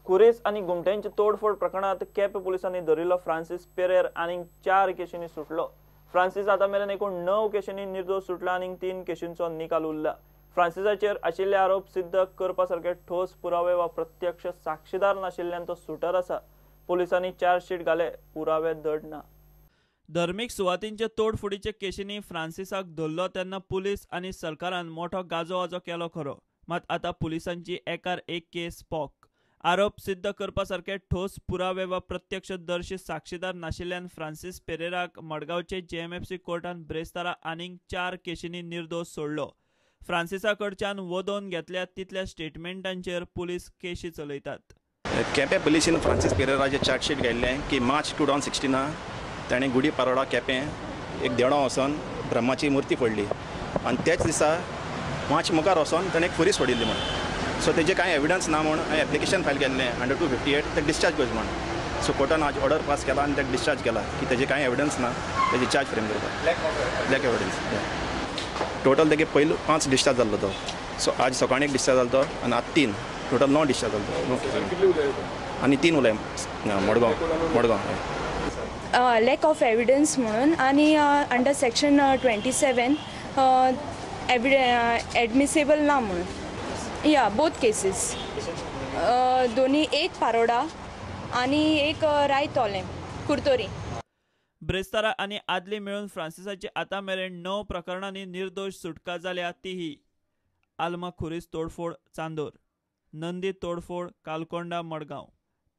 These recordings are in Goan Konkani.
खुरेस आनी गुमट्यांचे तोडफोड प्रकरणात केपें पुलिसांनी धरिल्लो फ्रांसीस पेरेर आनीक 4 केशींनी सुटलो. फ्रांसीस आतां मेरेन एकूण 9 केशींनी निर्दोश सुटला आनी 3 केशींचो निकाल उरला. फ्रांसिसाचेर आशिल्ले आरोप सिद्ध करपा सारके ठोस पुरावे वा प्रत्यक्ष साक्षीदार नाशिल्ल्यान तो सुटर आसा. पुलिसांनी चार्जशीट घाले, पुरावे धड ना. धर्मीक सुवातींचे तोडफोडीचे केशींनी फ्रांसिसाक धरलो तेन्ना पुलीस आनी सरकारान मोठो गाजोवाजो केलो खरो, मात आतां पुलिसांची एकार एक केस पॉक. आरोप सिद्ध करपा सारके ठोस पुरावे वा प्रत्यक्षदर्शी साक्षीदार नाशिल्ल्यान फ्रांसीस पेरेराक मडगांवचे JMFC कोर्टान ब्रेस्तारा आनीक 4 केशींनी निर्दोश सोडलो. फ्रांसिसा कडच्यान वदोवन घेतल्या तितल्या स्टेटमेंटांचेर पुलीस केशी चलयतात. केपें पुलिसीन फ्रांसीस पेरेराचे चार्जशीट घायिल्लें की मार्च 2016 ताणें गुडी पारोडा केपें एक देवळां वचोन ब्रह्माची मुर्ती फोडली आनी त्याच दिसा मार्च मुखार वचोन ताणें एक खुरीस फोडिल्ली म्हूण. सो तेजे कांय एविडन्स ना म्हूण हांवें एप्लिकेशन फायल केल्लें अंडर 258 ताका डिस्चार्ज करचें म्हूण. सो कोर्टान आज ऑर्डर पास केला आनी ताका डिस्चार्ज केला की तेजे कांय एविडन्स ना, तेजी चार्ज फ्रेम करपाक. ब्लॅक एविडन्स टोटल तेगे पयलो 5 डिस्चार्ज जाल्लो तो. सो आज सकाळीं एक डिस्चार्ज जालो तो आनी आज 3, टोटल 9 डिस्चार्ज जालो तो आनी 3 उलय Madgaon Madgaon lack of evidence म्हणून आनी अंडर सेक्शन 27 एडमिसेबल ना म्हणून. या बोथ केसीस दोन्ही, एक पारोडा आनी एक रायतोलें कुर्तोरी. ब्रेस्तारा आनी आदली मेळून फ्रांसिसाची आतां मेरेन 9 प्रकरणांनी निर्दोश सुटका जाल्या. तीही आल्मा खुरीस तोडफोड चांदोर, नंदी तोडफोड कालकोंडा मडगांव,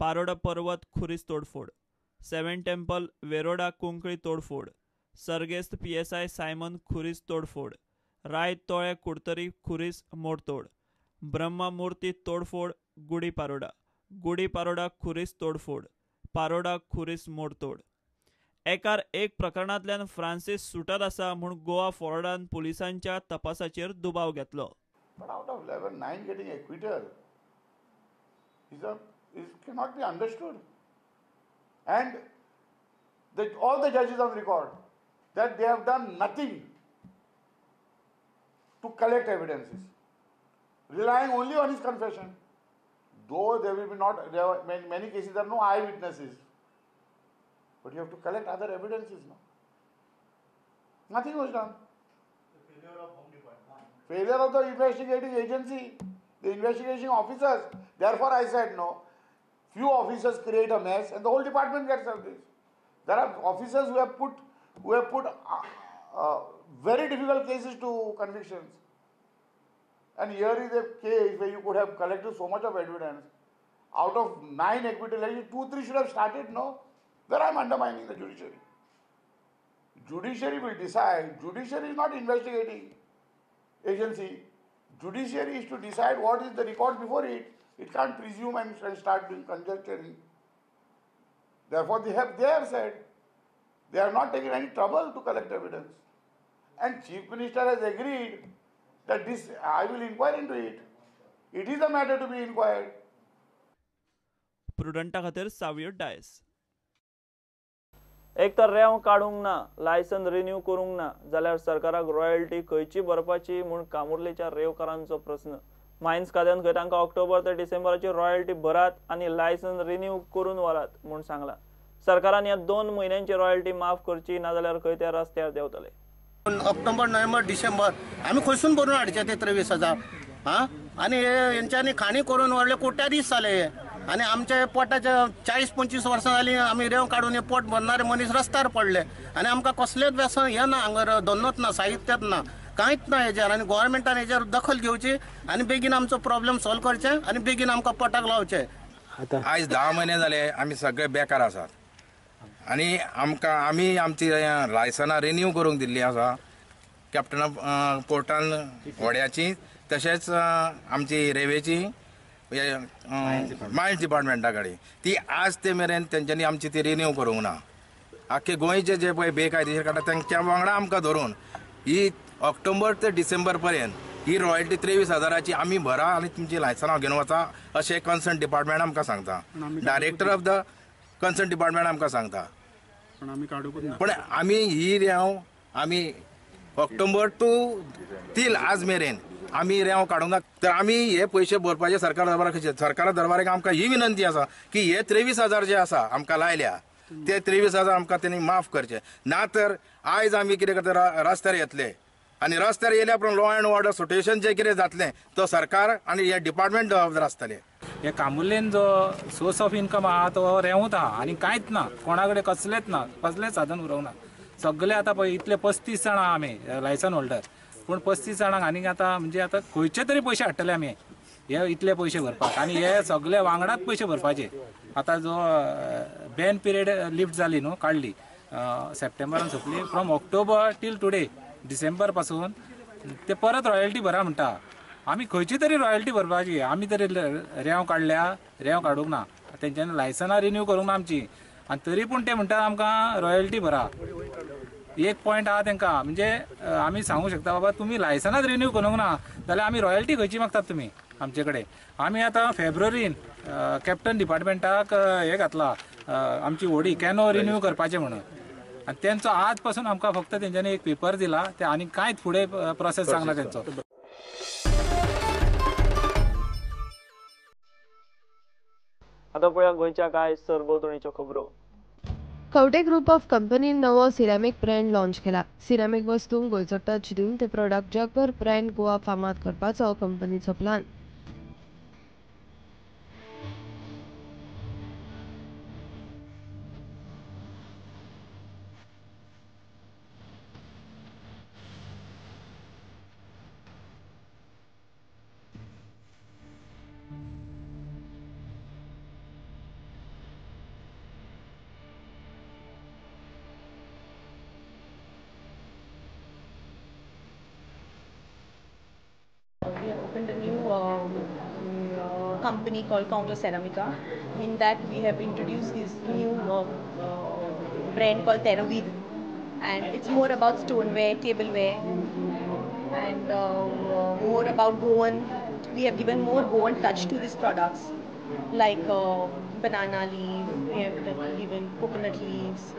पारोडा पर्वत खुरीस तोडफोड, 7 टेम्पल वेरोडा कुंकळी तोडफोड, सर्गेस्त PSI Simon खुरीस तोडफोड, राय तोळे कुडतरी खुरीस मोडतोड, ब्रह्ममूर्ती तोडफोड गुडी पारोडा, गुडी पारोडा खुरीस तोडफोड, पारोडा खुरीस मोडतोड. एकार एक प्रकरणांतल्यान फ्रांसीस सुटत आसा म्हूण गोवा फॉरवर्डान पुलिसांच्या तपासाचेर दुबाव घेतलो. But out of 11, 9 getting acquitted is cannot be understood. And all the judges on record that they have done nothing to collect evidences, relying only on his confession. Though there will be not, there are many cases there are no eyewitnesses, but you have to collect other evidences, no? Nothing was done. The failure of Home Department. Failure of the investigating agency, the investigation officers. Therefore I said no. Few officers create a mess and the whole department gets out this. There are officers who have put very difficult cases to convictions. And here is a case where you could have collected so much of evidence. Out of 9 acquittal, 2, 3 should have started, no? There I am undermining the judiciary. Judiciary will decide. Judiciary is not investigating agency. Judiciary is to decide what is the record before it. It can't presume and start doing conjecturing. Therefore, they have said they have not taken any trouble to collect evidence. And Chief Minister has agreed that this, I will inquire into it. It is a matter to be inquired. प्रुडंटा खातीर सावियो डायस. एक तर रेंव काडूंक ना, लायसन रिन्यू करूंक ना जाल्यार सरकाराक रॉयल्टी खंयची भरपाची म्हूण कामुर्लेच्या रेंवकारांचो प्रस्न. मायन्स खात्यान खंय तांकां ऑक्टोबर ते डिसेंबराची रॉयल्टी भरात आनी लायसन रिन्यू करून व्हरात म्हूण सांगलां. सरकारान ह्या 2 म्हयन्यांची रॉयल्टी माफ करची ना जाल्यार खंय ते रस्त्यार देंवतले. ऑक्टोबर, नोव्हेंबर, डिसेंबर आमी खंयसून भरून हाडचे ते 23,000 आं? आनी हेंच्यांनी खाणी करून व्हडले कोट्याधीश जाले हे. आनी आमच्या पोटाचे 40-25 वर्सां जालीं आमी रेंव काडून हे पोट भरणारे मनीस रस्त्यार पडले आनी आमकां कसलेच व्यसन हें ना, हांगर धंदोच ना, साहित्यात ना, कांयच ना हेजेर. आनी गोवोरमेंटान हेजेर दखल घेवची आनी बेगीन आमचो प्रॉब्लेम सॉल्व करचे आनी बेगीन आमकां पोटाक लावचे. आयज 10 म्हयने जाले आमी सगळे बेकार आसात आनी आमकां आमी आमची लायसनां रिन्यू करूंक दिल्ली आसा कॅप्टन पोर्टान व्हड्याची, तशेंच आमची रेवेची मायन्स डिपार्टमेंटा कडेन. ती आज ते मेरेन तेंच्यांनी आमची ती रिन्यू करूंक ना. आख्खे गोंयचे जे पळय बेकायदेशीर काडटा तेंच्या वांगडा आमकां धरून ही ऑक्टोबर ते डिसेंबर पर्यंत ही रॉयल्टी 23,000ची आमी भरा आनी तुमची लायसनां घेवन वचा अशें कन्सर्न डिपार्टमेंट आमकां सांगता. Director of the concern department आमकां सांगता. पण आमी ही रेंव आमी ऑक्टोबर टू तील आज मेरेन आमी रेंव काडूंक ना तर आमी हे पयशे भरपाचे सरकार दरबाराक कशे? सरकारा दरबाराक आमकां ही विनंती आसा की हे 23,000 जे आसा आमकां लायल्या ते 23,000 आमकां तेणी माफ करचे, ना तर आयज आमी कितें करता रस्त्यार येतले आनी रस्त्यार येयल्या उपरांत लॉ एंड ऑर्डर सिट्युएशन जें कितें जातलें तो सरकार आनी हे डिपार्टमेंट जबाबदार आसतले. हे कामुर्लेन जो सोर्स ऑफ इन्कम आहा तो रेंवूच आहा आनी कांयच ना, कोणा कडेन कसलेच ना, कसलेच साधन उरोंक ना. सगळे आतां पळय इतले 35 जाणां आहा आमी लायसन होल्डर, पूण 35 जाणांक आनीक आतां म्हणजे आतां खंयचे तरी पयशे हाडटले आमी हे इतले पयशे भरपाक, आनी हे सगळे वांगडाच पयशे भरपाचे. आतां जो बॅन पिरियड लिफ्ट जाली न्हू, काडली सप्टेंबरान सोंपली, फ्रॉम ऑक्टोबर टील टुडे डिसेंबर पासून ते परत रॉयल्टी भरा म्हणटा. आमी खंयची तरी रॉयल्टी भरपाची, आमी तरी रेंव काडल्या, रेंव काडूंक ना, तेंच्यांनी लायसनां रिन्यू करूंक ना आमची, आनी तरी पूण ते म्हणटा आमकां रॉयल्टी भरा. एक पॉयंट आहा तेंकां, म्हणजे आमी सांगूंक शकता बाबा तुमी लायसनाच रिन्यू करूंक ना जाल्यार आमी रॉयल्टी खंयची मागतात तुमी आमचे कडेन. आमी आतां फेब्रुवारीन कॅप्टन डिपार्टमेंटाक हें घातला आमची व्हडी कॅनो रिन्यू करपाचें म्हणून, आनी तेंचो आज पासून आमकां फक्त तेंच्यांनी एक पेपर दिला ते आनी कांयच फुडें प्रोसेस सांगला तेंचो. आतां पळया गोंयच्या कांय सरभोंवतणीच्यो खबरो. कवटे ग्रुप ऑफ कंपनीन नवो सिरामीक ब्रँड लॉन्च केला. सिरामीक वस्तूंक गोंयचो टच दिवन ते प्रोडक्ट जगभर ब्रँड गोवा फामाद करपाचो कंपनीचो plan. We have opened a new company called Counter Ceramica. In that we have introduced this new brand called Terravid, and it's more about stoneware, tableware, and more about Goan. We have given more Goan touch to these products, like banana leaf, we have given coconut leaves,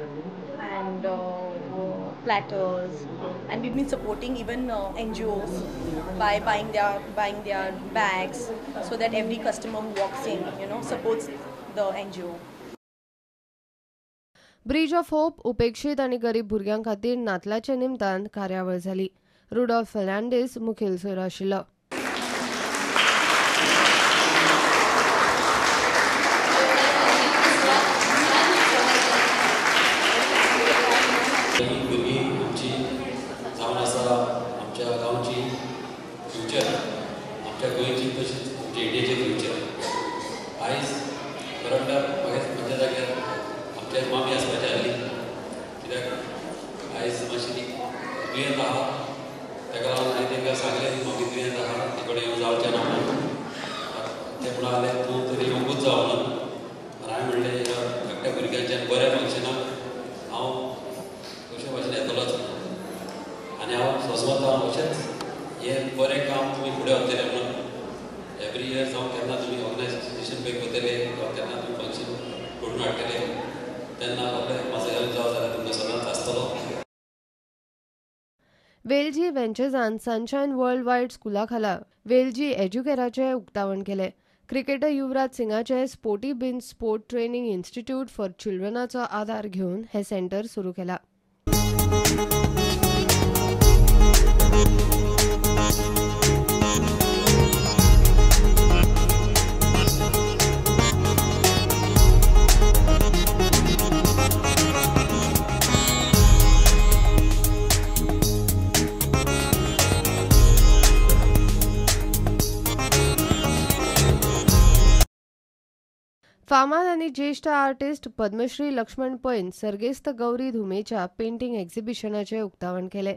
and platters, and we've been supporting even NGOs by buying their bags, so that every customer who walks in, you know, supports the NGO. Bridge of Hope उपेक्षित आणि गरीब भुरग्यां खातीर नातलाच्या निमतान कार्यावळ जाली. रुडॉल्फ फर्नांडीस मुखेल सोयरो आशिल्लो. भुरगीं आमची जावन आसा आमच्या गांवची फ्युचर, आमच्या गोंयची तशीच आमच्या इंडियेचे फ्युचर. आयज खरें म्हणल्यार म्हाका म्हज्या जाग्यार आमच्या मामी आसपाची आसली, कित्याक आयज मातशी दुयेंत आहा, ताका लागून हांवें तांकां सांगलें मामी दुयेंत आहा, ते कडेन येवन जावचें ना म्हणून. ते म्हणून आसले तूं तरी येवंकूच जाव म्हणून. हांवें म्हणलें ह्या धाकट्या भुरग्यांच्या बऱ्या फंक्शनाक हांव कशे भाशेन येतलोच आनी हांव सोजमता अशेंच हें बरें काम तुमी फुडें व्हरतले म्हणून. एवरी इयर जावं केन्ना तुमी ऑर्गनायजेशन पळय करतले जावं केन्ना तुमी फंक्शन घडोवन हाडटले तेन्ना आपल्याक म्हाजो हेल्प जावं जाल्यार तुमकां सदांच आसतलो. वेलजी व्हेंचर्सान सनशायन वर्ल्ड वायड स्कुला खाला वेलजी एज्युकेराचें उक्तावण केलें. क्रिकेटर युवराज सिंगाचे Sporty Beans sport training institute for चिल्ड्रनाचो आदार घेवन हें सेंटर सुरू केलां. फामाद आनी ज्येश्ठ आर्टिस्ट पद्मश्री लक्ष्मण पैन सर्गेस्त गौरी धुमेच्या पेंटिंग एक्झिबिशनाचें उक्तावण केलें.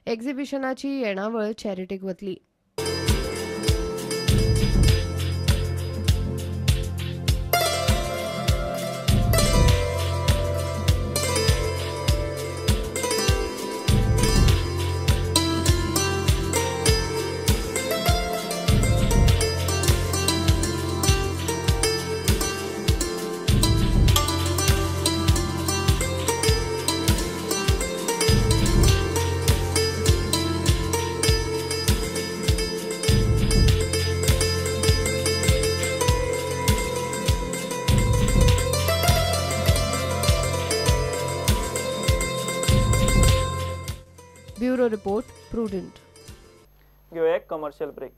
एक्झिबिशनाची येणावळ चॅरिटीक वतली. Bureau report, Prudent. घेऊया एक कमर्शियल ब्रेक.